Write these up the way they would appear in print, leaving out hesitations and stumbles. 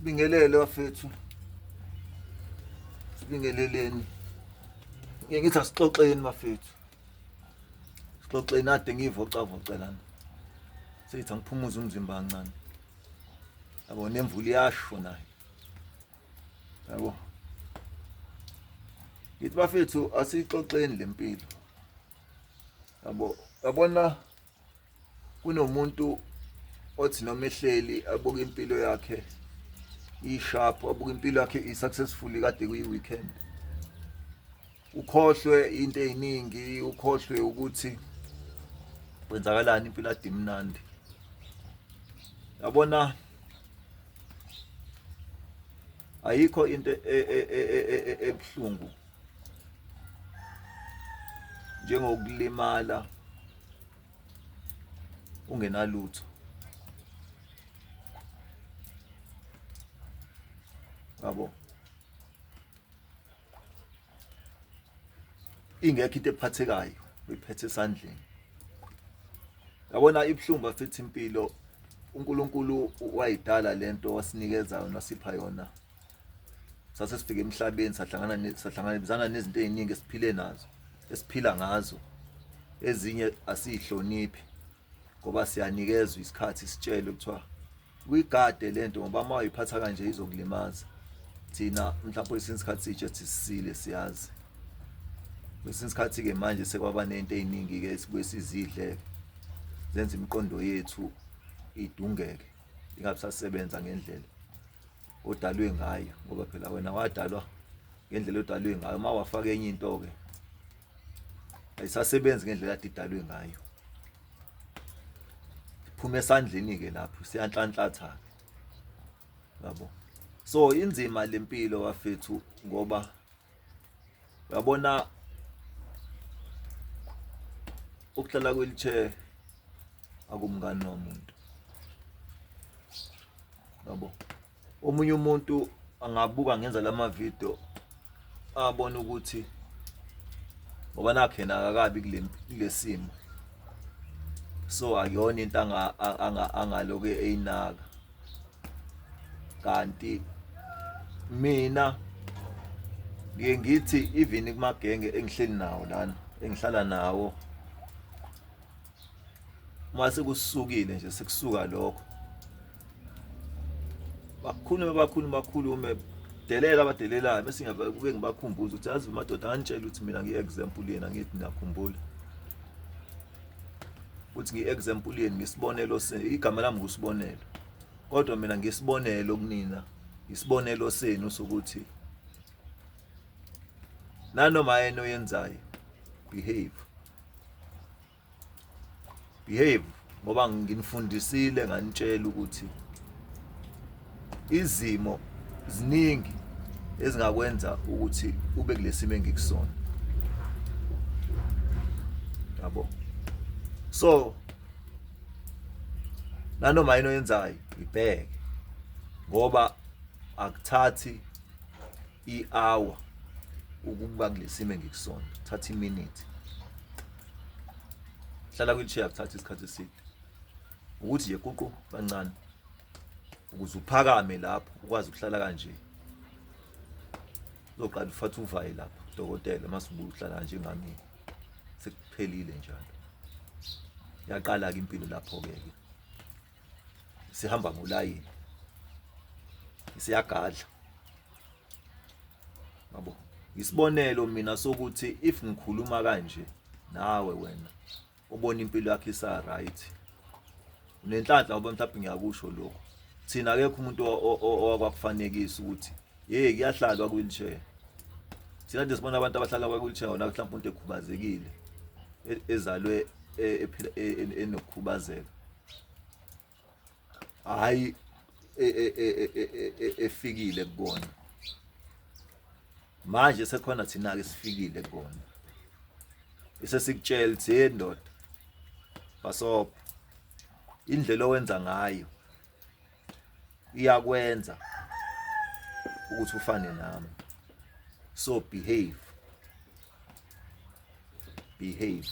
Sibingelele bafethu. Sibingeleleni. Ngeke ngithi asixoxeni bafethu. Sixoxeni ade ngivocavoce lana. Seyithi angiphumuze umzimba kancane. Yabo nemvula iyasho nayo. Yabo. Ngithi bafethu asixoxeni lempilo. Yabo, yabona kunomuntu othi noma ehleli abuke impilo yakhe isharp abuke impilo yakhe i-successful kade kuyi-weekend ukhohlwe into eziningi ukhohlwe ukuthi kwenzakalani impilo ade imnandi yabona ayikho into e, e, e, ebuhlungu njengokulimala ungenalutho yabo ingekho into ephathekayo uyiphethe esandleni yabona ibuhlungu bafethu impilo uNkulunkulu wayidala lento wasinikeza yona wasipha yona sase sifike emhlabeni sahlangana sahlangabezana nezinto eziningi esiphile nazo esiphila ngazo ezinye asiyihloniphi ngoba siyanikezwa isikhathi sitshelwe kuthiwa uyigade lento ngoba uma uyiphatha kanje izokulimaza thina mhlawumbe kwesinye isikhathi sitshe sisile siyazi kwesinye isikhathi-ke manje sekwaba nento ey'ningi-ke esibuye sizidle zenza imiqondo yethu idungeke ingabe sasebenza ngendlela odalwe ngayo ngoba phela wena wadalwa ngendlela odalwe ngayo uma wafaka enye into-ke ayisasebenzi ngendlela kade idalwe ngayo phuma esandleni-ke lapho siyanhlanhlatha-ke yabo so inzima lempilo bafethu ngoba uyabona ukuhlala kwilchair akumngani wamuntu yabo omunye umuntu angabuka ngenza lama video abona ukuthi ngoba nakhe yena akakabi kule kulesimo so akuyona into anga angaloke eyinaka kanti mina ngiye ngithi even kumagenge engihleli nawo lana engihlala nawo uma sekusukile nje sekusuka lokho bakhulume bakhulume bakhulume delela abadelelayo bese ngiyabe ngibakhumbuza ukuthi yazi madoda angitshela ukuthi mina ngiyi-example yena ngithi ngiyakhumbula ukuthi ngiyi-example yeni ngisibonelo igama lami ngusibonelo kodwa mina ngisibonelo kunina isibonelo senu sokuthi nanoma yena oyenzayo behave behave ngoba nginifundisile nganitshela ukuthi izimo ziningi ezingakwenza ukuthi ube kulesimo engikusona yabo so nanoma yini oyenzayo ibheke ngoba akuthathi i-hour ukuba kulesimo engikusona thatha iminute hlala kwi-chair kuthatha isikhathi eside ukuthi nje kuqu kancane ukuze uphakame lapho ukwazi ukuhlala kanje uzoqala ufathe uvaye lapho dokotela mase ubuye uhlala kanje ngami sekuphelile njalo yaqala-ke impilo lapho-ke ke sihamba ngolayini siyagadla yabo isibonelo mina sokuthi if ngikhuluma kanje nawe wena obona impilo yakhe isa right unenhlanhla ngoba mhlawumbe ngiyakusho lokho thina akekho umuntu owakwakufanekisa ukuthi hey kuyahlalwa ku-wheelchair thina nje sibona abantu abahlala kwa-wheelchair wona mhlawumbe umuntu ekhubazekile e, ezalwe e, ephila e, enokukhubazeka hayi efikile kubona manje sekhona thina ke sifikile kubona esesikutshela ukuthi hey ndoda basopha indlela owenza ngayo iyakwenza ukuthi ufane nami so behave behave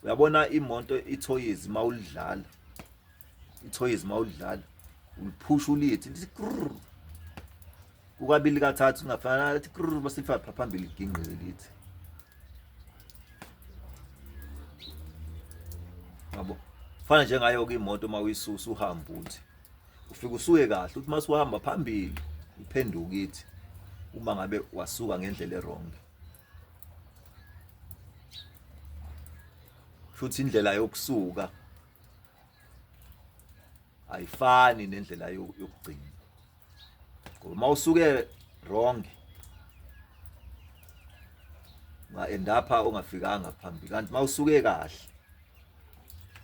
uyabona imoto ithoyizi mawulidlala ithoyizi mawulidlala uliphusha ulithi lithi grrr Kukabili kathathu kungafana athi krr bese lifaka phambili igingqike lithi. Yabo. Fana njengayo ke imoto uma uyisusa uhamba uthi ufika usuke kahle uthi masuhamba phambili iphenduke ithi uma ngabe wasuka ngendlela erong. Futhi indlela yokusuka ayifani nendlela yokugcina ngoba uma usuke wrong unga-end up ungafikanga phambili kanti uma usuke kahle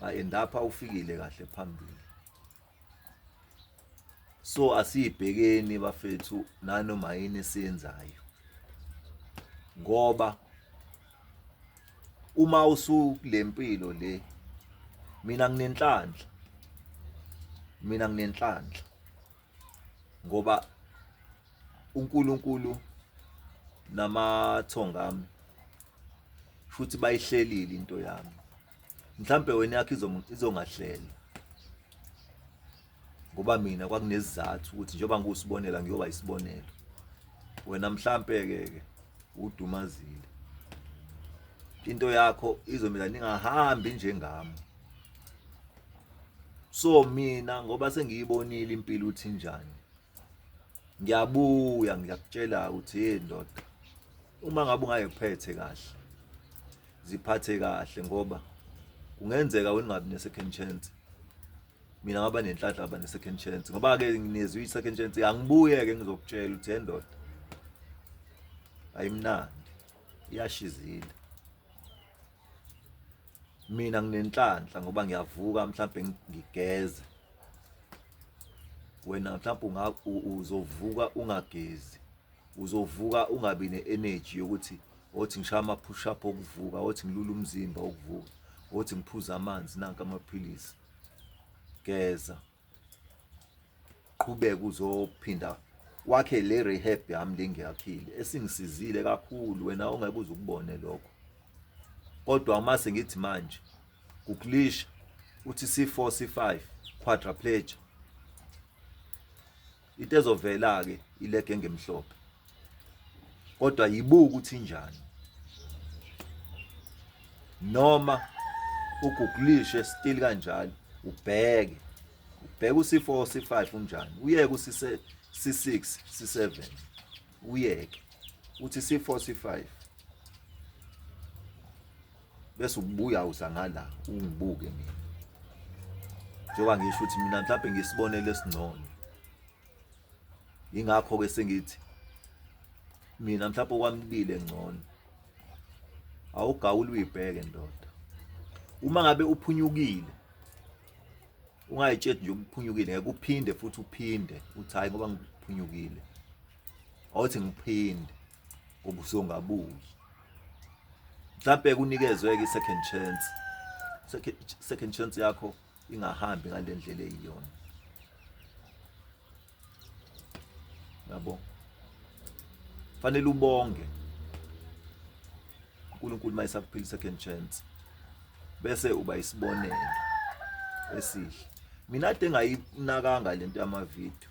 unga-end up ufikile kahle phambili. So asiyibhekeni bafethu nanoma yini esiyenzayo ngoba uma usukulempilo le mina nginenhlanhla mina nginenhlanhla ngoba uNkulunkulu namathonga ami futhi bayihlelile into yami mhlambe wena yakho izongahlela ngoba mina kwakunesizathu ukuthi njengoba ngiwusibonela ngiyoba isibonelo wena mhlampe ke ke udumazile into yakho izomela ningahambi njengami so mina ngoba sengiyibonile impilo uthi njani ngiyabuya ngiyakutshela ukuthi hey ndoda uma ngabe ungayiphethe kahle ziphathe kahle ngoba kungenzeka wena ungabi ne-second chance mina ngaba nenhlanhla ngaba ne-second chance ngoba-ke nginezwe i-second chance angibuye-ke ngizokutshela ukuthi endoda ayimnandi iyashizile mina nginenhlanhla ngoba ngiyavuka mhlambe ngigeze wena mhlawumbe uzovuka ungagezi uzovuka ungabi ne-energy yokuthi othi ngishaya ama-push up okuvuka othi ngilula umzimba okuvuka othi ngiphuza amanzi nanka amaphilisi geza qhubeka uzophinda wakhe le rehab yami le ngiyakhile esingisizile kakhulu wena ongeke uze ukubone lokho kodwa uma sengithi manje googlisha uthi C4 C5 quadriplegia into ezovela ke ilege engemhlophe kodwa yibuka ukuthi injani noma ugooglishe still kanjalo ubheke ubheke u-C4 C5 unjani uyeke u-C6 C7 uyeke uthi C4 C5 bese ubuya uza ngala ungibuke mina njengoba ngisho ukuthi mina mhlawumbe ngisibonele esingcono ingakho ke sengithi mina mhlawumbe okwamibile ngcono awugawuli uyibheke ndoda uma ngabe uphunyukile ungayitsheli nje uphunyukile ngeke uphinde futhi uphinde uthi hayi ngoba ngiphunyukile awuthi ngiphinde ngoba usongabuyi mhlampe kunikezwe ke second chance second chance yakho ingahambi ngalendlela eyiyona yabo fanele ubonge uNkulunkulu mayisakuphila second chance bese uba isibonelo esihle mina ade ngayinakanga lento yama video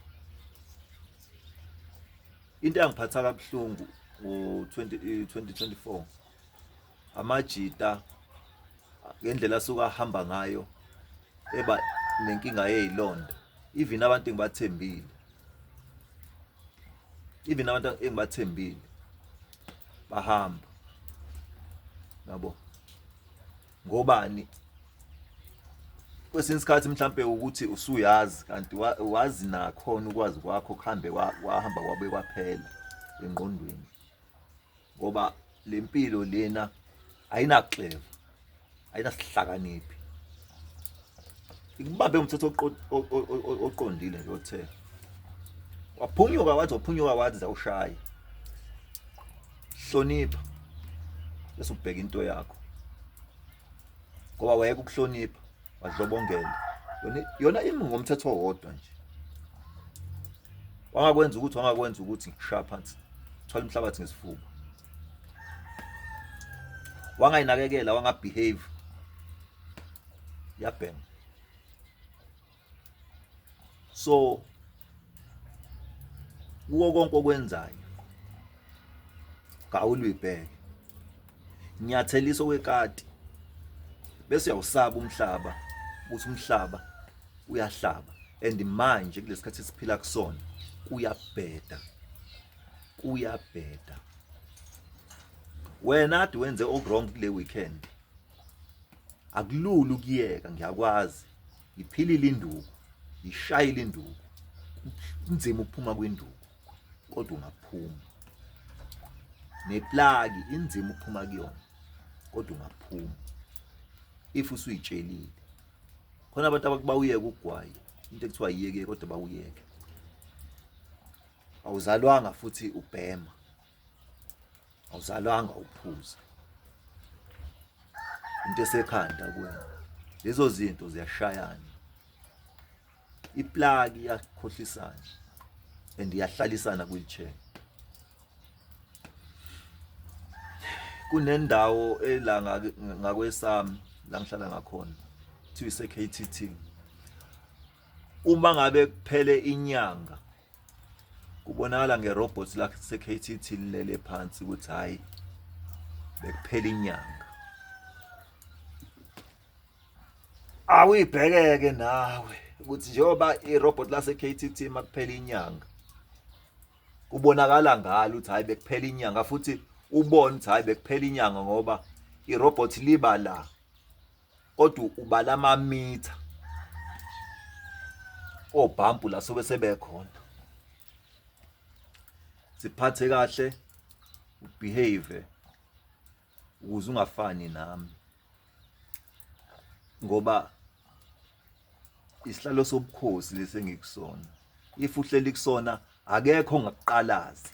Into eyangiphatha kabuhlungu ngo-2024 amajita ngendlela asuke ahamba ngayo eba nenkinga yey'londa even abantu engibathembile even abantu engibathembile bahamba yabo ngobani kwesinye isikhathi mhlampe ukuthi usuyazi kanti wazi nakhona ukwazi kwakho kuhambe wahamba kwabe kwaphela engqondweni ngoba le mpilo lena ayinakuxeva ayinasihlakaniphi ikubambe umthetho oqondile nje othe waphunyuka wathi waphunyuka wathi zawushaya hlonipha bese ubheka into yakho ngoba wayeka ukuhlonipha wadlobongela yona yona imi ngomthetho owodwa nje wangakwenza ukuthi wangakwenza ukuthi ngishaya phansi thwala umhlabathi ngesifuba wangayinakekela wangabehave yabhema so Kuko konke okwenzayo gawula uyibheke. Nyatheliso kwekati bese uyawusaba umhlaba ukuthi umhlaba uyahlaba and manje kulesikhathi esiphila kusona kuyabheda kuyabheda wena ade wenze okwrong kule weekend akulula ukuyeka ngiyakwazi ngiphilile induku ngishayile induku kunzima ukuphuma kwinduku kodwa ungaphuma neplaki inzima ukuphuma kuyona kodwa ungaphuma if usuyitshelile khona abantu abakubawuyeka ugwayi into ekuthiwa yiyeke kodwa bawuyeke awuzalwanga futhi ubhema awuzalwanga uphuza into esekhanda kuwena lezo zinto ziyashayana iplaki iyakhohlisana and iyahlalisana kwi-chair kunendawo ela ngakwesami la ngihlala ngakhona kuthiwa ise-KTT uma ngabe kuphele inyanga kubonakala ngerobot lakhe se-KTT lilele phansi ukuthi hhayi bekuphela inyanga awuyibhekeke nawe ukuthi njengoba irobot lase-KTT makuphela inyanga kubonakala ngalo ukuthi hayi bekuphela inyanga futhi ubone ukuthi hayi bekuphela inyanga ngoba irobot liba la kodwa ubala amamitha obhampu la sobe sebekhona siphathe kahle ubehave ukuze ungafani nami ngoba isihlalo sobukhosi lesi engikusona if uhleli kusona akekho ongakuqalazi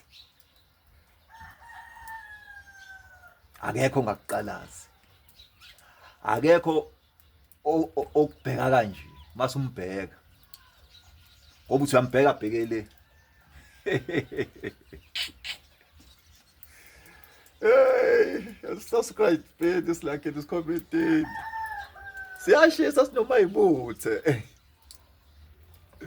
akekho ongakuqalazi akekho okubheka kanje mase umbheka ngoba uthi uyambheka bhekele Hey, subscribe, this like, this comment. Siyashisa sinoma yibuthe.